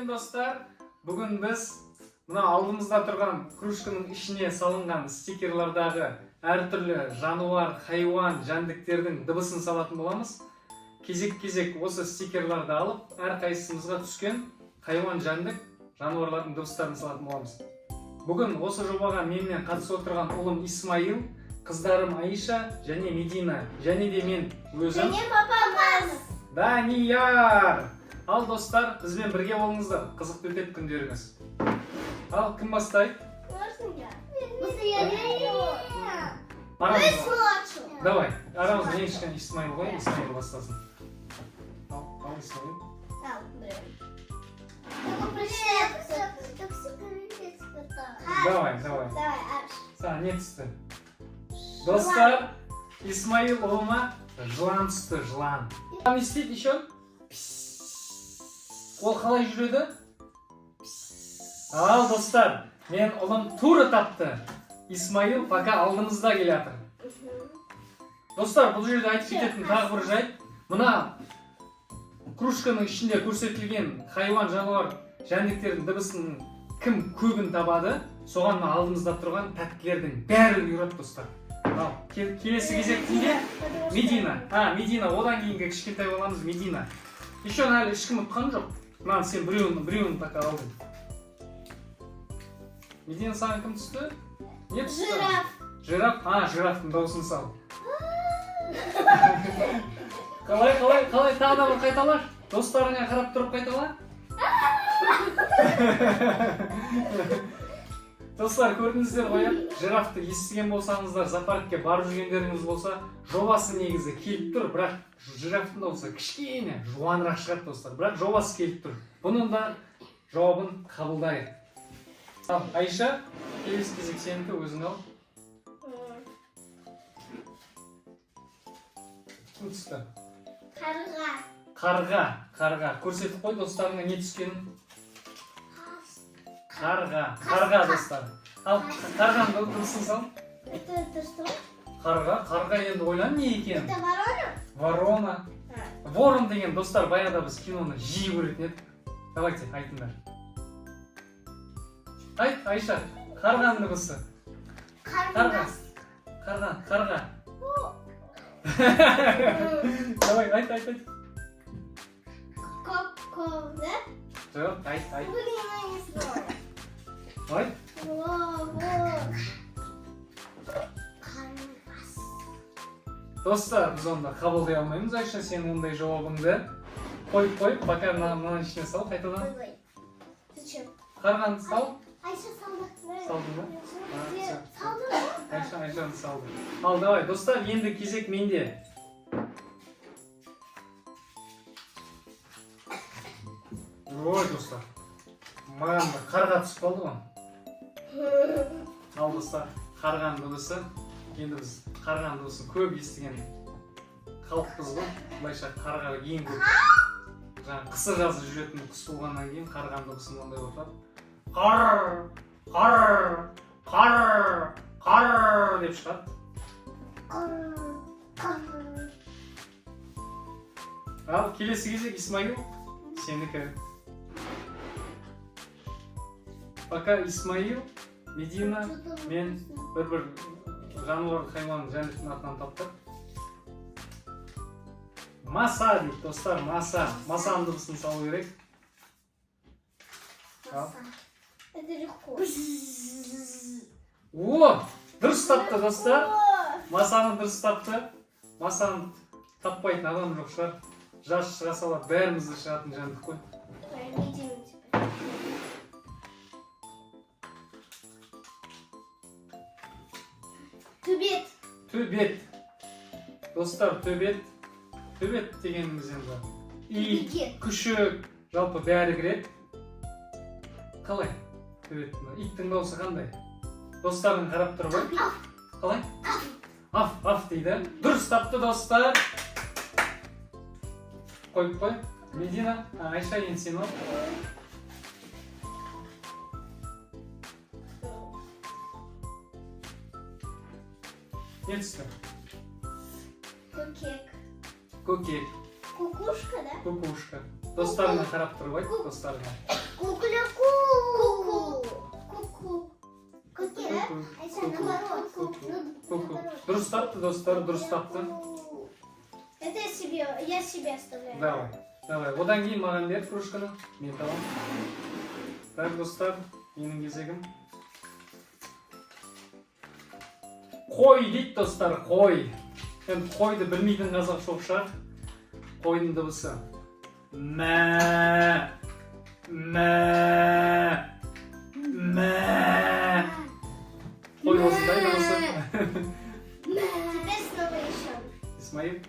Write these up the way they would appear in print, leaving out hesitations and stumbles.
Сәлем, достар! Бүгін біз мына алдымызда тұрған кружканың ішіне салынған стикерлардағы әртүрлі жануар, хайуан, жәндіктердің дыбысын салатын боламыз. Кезек кезек осы стикерларды алып, әрқайсымызға түскен хайуан, жәндік, жануарлардың дыбыстарын салатын боламыз. Бүгін осы жобаға менімен қатысып отырған ұлым Исмаил, қыздарым Аиша және Медина және де мен өзім, Және папамыз. Данияр. Ал, достар, бізбен бірге болыңыздар, қызықты өтеді күндеріңіз. Ал кім бастайды? Можно я? Я. Арамызда. Младший. Давай, арамызда ең кішкене Исмаил ғой, Исмаил бастасын. Ал, ал, Исмаил. Давай, давай. Давай, Арш. Саған не түсті? Достар, Исмаил ұлыма жылан түсті, жылан. Не істейді еще? Ол қалай жүреді? Ал, достар, мен ұлым тура тапты. Исмаил пока алдымызда келе жатыр. Достар, бұл жерде айтып кететін тағы бір жайт: мына кружканың ішінде көрсетілген хайуан, жануар, жәндіктердің дыбысының кім көбін табады, соған мына алдымызда тұрған тәттілердің бәрі бұйырады, достар. Ал келесі кезек кімде? Медина. А, Медина, одан кейінгі кішкентай баламыз Медина. Еще әлі ешкім ұтқан жоқ. Мынаны сен біреуін пока алдың. Медина, саған кім түсті? Не түсті? Жираф. Жираф. А, жирафтың дауысын сал. Қалай, қалай, қалай? Тағы да бір қайталашы, достарыңа қарап тұрып қайтала. Достар, көрдіңіздер ғой, иә? Жирафты естіген болсаңыздар, зоопаркке барып жүргендеріңіз болса, жобасы негізі келіп тұр, бірақ жирафтың дауысы кішкене жуанырақ шығады, достар, бірақ жобасы келіп тұр. Бұның да жауабын қабылдайық. Ал, Айша, келесі кезек сенікі, өзің ал. Кім түсті? Қарға. Қарға. Қарға, көрсетіп қой достарыңа не түскенін. Қарға, қарға, достар. Ал, қарғаның дыбысын сал. Это что? Қарға, қарға. Енді ойлан, не екенін. Это ворона? Ворона. Ворон деген, достар, баяғыда біз киноны жиі көретін едік. Давайте, айтыңдар. Айт, Айша, қарғаның дыбысы. Қарға. Қарға, қарға. Давай, айт, айт, айт. Ко, да? Жоқ, айт, айт. Блин, я не знаю. Айт. Во, во. Қарындас. Достар, біз онда қабылдай алмаймыз, Айша, сенің ондай жауабыңды. Қойып қойып, пока мынаның ішіне сал қайтадан. Ой. Зачем? Қарғаны сал. Айша салды. Салдың ба? А, всё. Салды ма? Айша, Айшаны салды. Ал, давай, достар, енді кезек менде. Ой, достар, маған да қарға түсіп қалды ғой. Ал, достар, қарғаның дыбысы. Енді біз қарғаның дыбысын көп естіген халықпыз ғой. Былайша, қарға ең көп жаңағы қысы жазы жүретін құс болғаннан кейін, қарғаның дыбысы мынандай болып шығады: қар, қар, қар, қар деп шығады. Қар, қар. Ал келесі кезек, Исмаил, сенікі. Пока Исмаил, Медина мен бір бір жануар, хайуан, жәндіктің атынан таптық. Маса дейді, достар, маса. Масаның дыбысын салу керек. Ал. Это легко. О, дұрыс тапты, достар. О, Масаны дұрыс тапты. Масаны таппайтын адам жоқ шығар, жаз шыға сала бәрімізді шығатын жәндік қой. Ой, Медина теперь. Төбет. Төбет, достар, төбет. Төбет дегеніміз енді ит, Төбет. күшік, жалпы бәрі кіреді. Қалай төбет? Иттің дауысы қандай? Достарың қарап тұр ғой. Қалай? Аф, аф дейді. Дұрыс тапты, достар. Қойып қой, Медина. А, Айша, енді сен ал. Не түсті? Көкек. Көкек. Кукушка, да? Кукушка. Достарыңа қарап тұрып айт, достарыңа. Кукуляку. Ку-ку. Ку-ку. Ку-ку, да? Ку-ку. Айша, Ку-ку. наоборот. Ку-ку. Ну, Ку-ку. наоборот. Дұрыс тапты, достар, дұрыс тапты. Это я себе оставляю. Давай, давай. Одан кейін маған бер кружканы. Мен табамын. Так, достар, менің кезегім. Қой дейді, достар, қой. Енді қойды білмейтін қазақ жоқ шығар. Қойдың дыбысы. Мә. Мә. Мә. Қой осындай дыбысы. Теперь снова еще. Исмаил.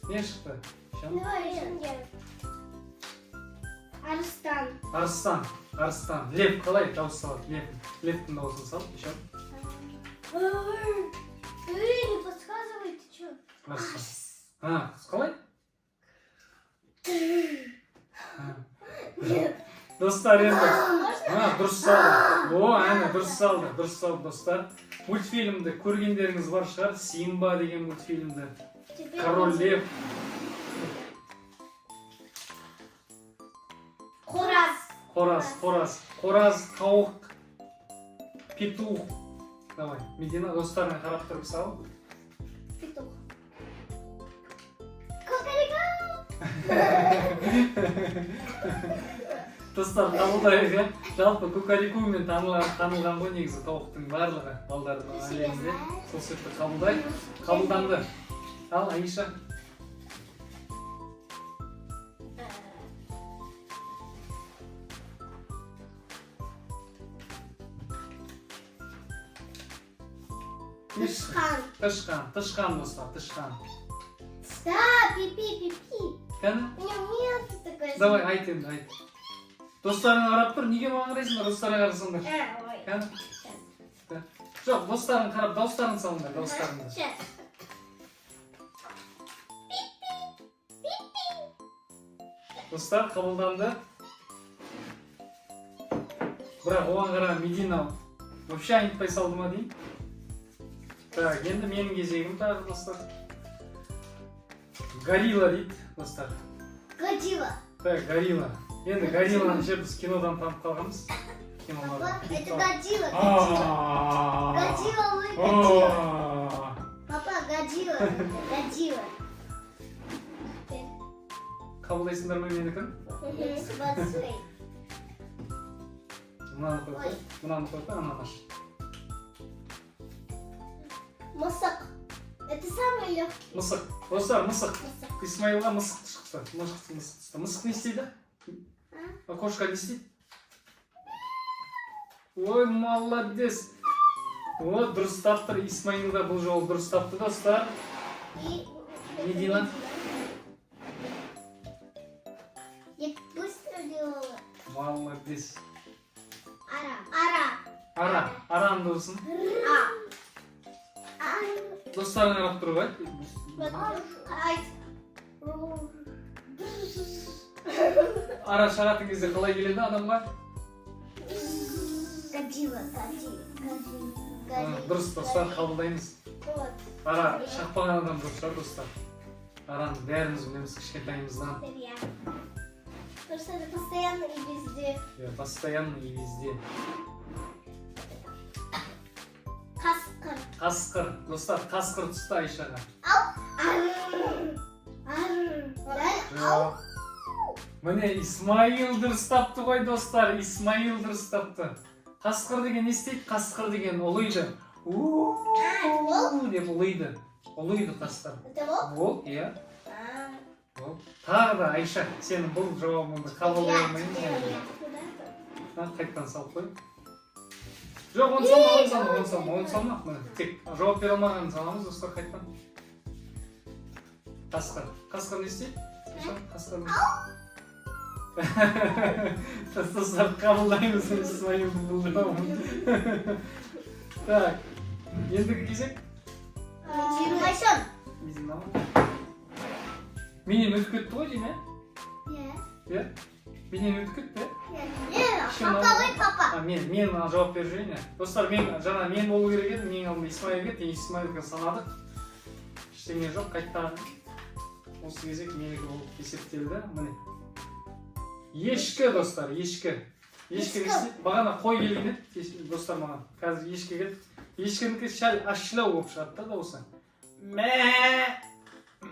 Не шықты? Шам? Давай еще я. Арыстан. Арыстан. Арыстан. Лев қалай дауыс салады? Лев. Левтің дауысын сал. Еще. Эй, не подсказывай, ты что? Арыстан. А, қалай? А. Достар, енді. А, дұрыс салды. О, әне, дұрыс салды. Дұрыс салды, достар. Мультфильмді көргендеріңіз бар шығар. Симба деген мультфильмді. Теперь Король Лев. Қораз. Қораз, қораз. Қораз, тауық, петух. Давай, Медина, достарыңа қарап тұрып сал. Петух. Кукареку. Достар, қабылдайық, иә. Жалпы кукарекумен танылған ғой негізі тауықтың барлығы балдардың әлемінде. Сол себепті қабылдайық. Қабылданды. Ал, Аиша. Не шықты? Тышқан. Тышқан, тышқан, достар, тышқан. Да, пипи, пипи. Кәні? У меня нет такой. Давай, айт енді, айт. Достарыңа қарап тұр, неге маған қарайсыңдар, достарыңа қарасаңдар. А, ой. Кәні? Жоқ, достарың қарап, дауыстарын салыңдар, дауыстарыңды. Сейчас. Достар, қабылданды. Бірақ оған қараған Медина вообще айтпай салды ма деймін. Так, енді менің кезегім тағы, достар. Горилла дейді, достар. Годзилла. Так, горилла. Енді горилланы ше біз кинодан танып қалғанбыз. Кинолардан. Это Годзилла. Годзилла. А. Годзилла, ой, Годзилла. А. Папа, Годзилла. Это Годзилла. Қабылдайсыңдар ма менікін? Смотри. Мынаны қойып қой. Мынаны қойып қой, ананы аш. Мысық. Это самый легкий. Мысық. Достар, мысық. Мысық. Исмаилға мысық шықты. Мысық, мысық түсті. Мысық не істейді? А кошка не істейді? Ой, молодец. О, дұрыс тапты. Исмаил да бұл жолы дұрыс тапты, достар. И Медина. Я быстро делала. Молодец. Ара. Ара. Ара. Араның дыбысын. А. А. Достарың қарап тұр ғой. Вот. Ай. Ара шағатын кезде қалай келеді адамға? Годзилла, Годзилла, Годзилла, А, Годзилла. дұрыс, достар, қабылдаймыз. Вот. Ара шақпаған адам жоқ шығар, достар. Араны бәріміз білеміз кішкентайымыздан. Я. Потому что это постоянно и везде. Иә, постоянно и везде. Қасқыр. Қасқыр. Достар, қасқыр түсті Айшаға. Ар. Ар. Да? Жоқ. Міне, Исмаил дұрыс тапты ғой, достар. Исмаил дұрыс тапты. Қасқыр деген не істейді? Қасқыр деген ұлиды. У деп ұлиды. Ұлиды қасқыр. Это волк? Волк, иә. А. Волк. Тағы да, Айша, сенің бұл жауабыңды қабылдай алмаймыз енді. Куда? Ha, қайтадан салып қой. Жоқ, оны салма, оны салма, оны салма, оны салма. Міне, тек жауап бере алмағанын саламыз, достар, қайтадан. Қасқыр. Қасқыр не істейді? Айша, қасқыр не істейді? Достар, қабылдаймыз Исмаилдың бұл жауабын. Так, ендігі кезек. Айшан. Медина ма? Менен өтіп кетті ғой деймін, Иә. иә? Иә? Менен өтіп кетті, иә? Нет, Еще папа, ой, папа. А, мен жауап беріп жіберейін, иә. Достар, мен жаңа мен болу керек еді, менің алдыма Исмаил кетті, Исмаилдікі санадық. Ештеңе жоқ, қайтадан осы кезек менікі болып есептелді. Міне. Ешкі, достар, ешкі. Ешкі не Ешкі. істейді? Бағана қой келген еді, достар, маған. Қазір ешкі келді. Ешкінікі сәл ащылау болып шығады да дауысы. Мә,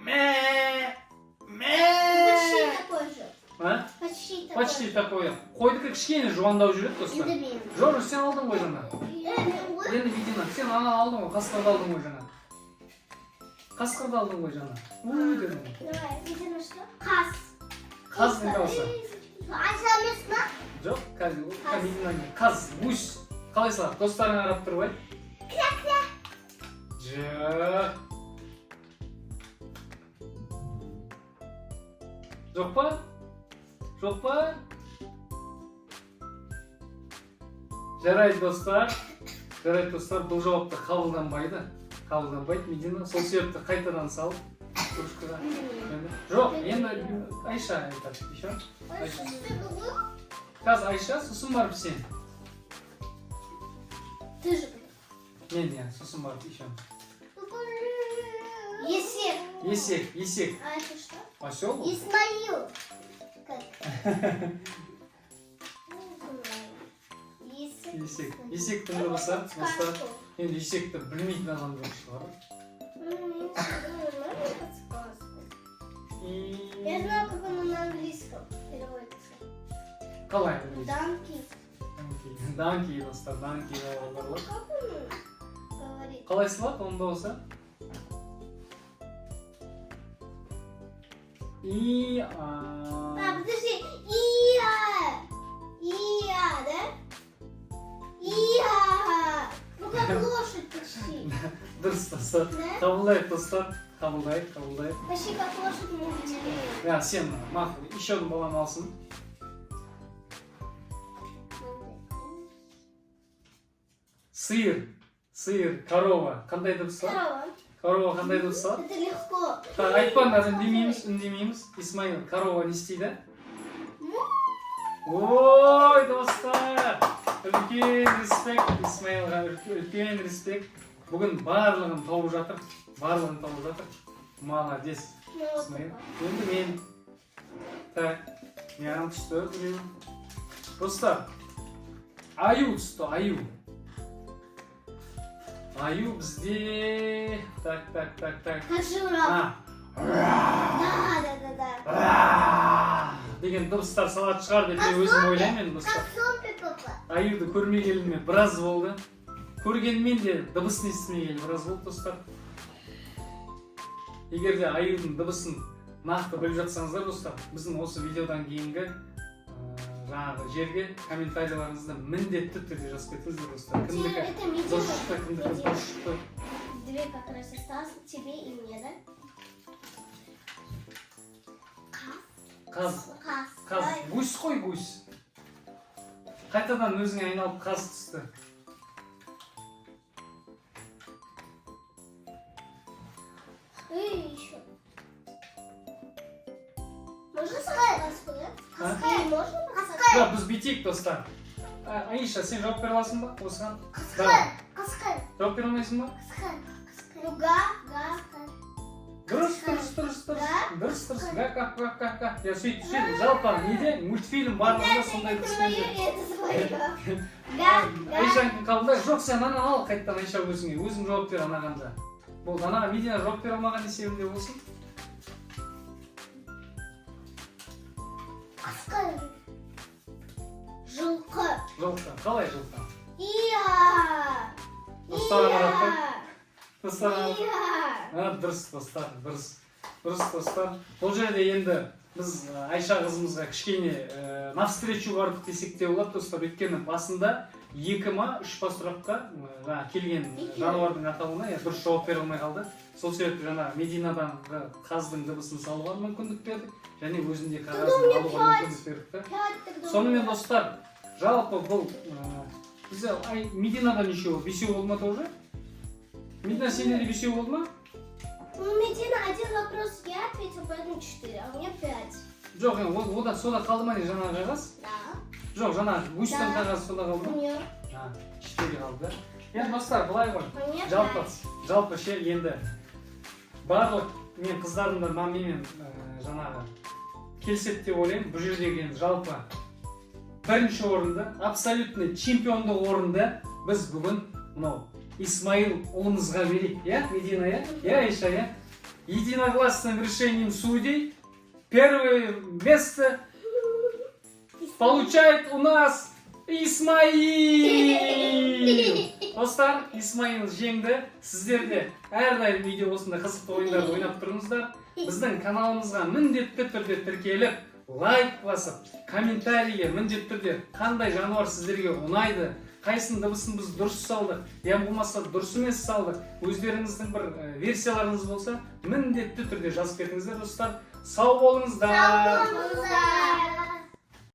мә, мә. Почти такой же. А? Почти такой. Почти такой. Қойдікі кішкене жуандау жүреді, достар. Енді мен. Жоқ, сен алдың ғой жаңа. Мен ғой. Енді Медина, сен ана алдың ғой, қасқырды алдың ғой жаңа. Қасқырды алдың ғой жаңа. Уй дедің ғой. Давай, Медина что? Қаз. Қаз не дауысы? Айша емес ма? Жоқ, қазір Қаз. Медина не? Қаз, гусь. Қалай салады? Достарыңа қарап тұрып айт. Жоқ. Жоқ па? Жоқ па? Жарайды, достар. Жарайды, достар, бұл жауапты қабылданбайды. Қабылданбайды, Медина. Сол себепті қайтадан салып кружкаға. Енді. Жоқ, енді Айша айтады. Еще? Айша. Қазір Айша, сосын барып сен. Ты же. Мен, иә, сосын барып еще. Есек. Есек, есек. А это что? Осел? Ол? Исмаил. Как? Есек. Есек. Есектің дыбысы, достар. Енді есекті білмейтін адам жоқ шығар. Подсказку. И Я знаю, как оно на английском переводится. Қалай английский? Donkey. Donkey. Donkey, достар, donkey аударылады. Как он говорит? Қалай салады оның дауысы? И А, а. Подожди. Иа. Иа, да? Иа. Ну как лошадь почти. Дұрыс, достар. Да? Қабылдайық, достар. Қабылдайық, қабылдайық. Почти как лошадь в мультике. Я, сен мақұл, еще один балам алсын. Сиыр, сиыр, корова. Қандай дыбыс салады? Корова. Корова қандай дыбыс салады? Это легко. Так, айтпаңдар, үндемейміз, үндемейміз. Исмаил, корова не істейді? Ой, достар! Үлкен респект Исмаилға, үлкен респект. Бүгін барлығын тауып жатыр. Барлығын тауып жатыр. Молодец, Ну, вот Исмаил. такой. Енді мен. Так, маған түсті біреу. Достар, аю түсті, аю. Аю бізде. Так, так, так, так. Как жираф. А, Да. деген дыбыстар салатын шығар деп мен өзім ойлаймын енді, достар. Как зомби, папа. Аюды көрмегеніме біраз болды. Көргенмен де дыбысын естімегелі біраз болды, достар. Егер де аюдың дыбысын нақты біліп жатсаңыздар, достар, біздің осы видеодан кейінгі жаңағы жерге комментарийларыңызды міндетті түрде жазып кетіңіздер, достар. Кімдікі Это Медина. дұрыс шықты, кімдікі бұрыс шықты. Две как раз осталось тебе и мне, да? Қаз. Қаз. Қаз, гусь қой, гусь. Қайтадан өзіңе айналып қаз түсті. И еще. Можно подсказку, да? А? Не можно подсказку? Жоқ, біз бүйтейік, достар. Аиша, сен жауап бере аласың ба осыған? Давай. Қасқыр. Жауап бере алмайсың ба? Қасқыр. Ну, га, га. Дұрыс, дұрыс, дұрыс, дұрыс. Дұрыс, дұрыс. Га, га, га, га, га. Я сөйтіп, сөйтіп. Жалпы неде мультфильм барлығында сондай Это дыбыспен мое, жүреді. это свое. Га, га. Айшанікін қабылдай. Жоқ, сен ана ал қайтадан, Айша, өзіңе. Өзің жауап бер анаған да. Болды, анаға Медина жауап бере алмаған есебінде болсын. Қасқыр. Жылқы. Жылқы. Қалай жылқы? Иа. Достар, қарап тұр. Иа. Достар, Иа. А, дұрыс, достар, дұрыс. Дұрыс, достар. Бұл жерде енді біз Айша қызымызға кішкене навстречу бардық десек те болады, достар. Өйткені басында екі ма, үш па сұраққа жаңағы келген Екеу. жануардың атауына, иә, дұрыс жауап бере алмай қалды. Сол себепті жаңағы Мединаданғы қаздың дыбысын салуға мүмкіндік бердік және өзінде қағазын алуға мүмкіндік бердік та. Пять тогда. Сонымен, достар, жалпы бұл бізде Мединадан нешеу болды? Бесеу болды ма тоже? Медина, сенде де бесеу болды ма? Ну, Медина, один вопрос я ответил, поэтому четыре, а у меня пять. Жоқ, енді ода сода қалды ма, не, жаңағы қағаз? Да. Жоқ, жаңағы гусьтің Да. қағазы сода қалды ма? Нет. А, іштегі қалды, да. Енді, достар, былай ғой. Мне Жалпы, пять. жалпы ше, енді барлық мен қыздарым да мамимен жаңағы келіседі деп ойлаймын. Бұл жердегі енді жалпы бірінші орынды, абсолютный чемпиондық орынды біз бүгін мынау Исмаил ұлымызға берейік, иә, Медина, иә, иә, Айша, иә. Единогласным решением судей первое место получает у нас Исмаил. Достар, Исмаил жеңді. Сіздер де әрдайым үйде осындай қызықты ойындарды ойнап тұрыңыздар. Біздің каналымызға міндетті түрде тіркеліп, лайк басып, комментарийге міндетті түрде қандай жануар сіздерге ұнайды, қайсының дыбысын біз дұрыс салдық, я болмаса дұрыс емес салдық, өздеріңіздің бір версияларыңыз болса, міндетті түрде жазып кетіңіздер, достар. Сау болыңыздар. Сау болыңыздар.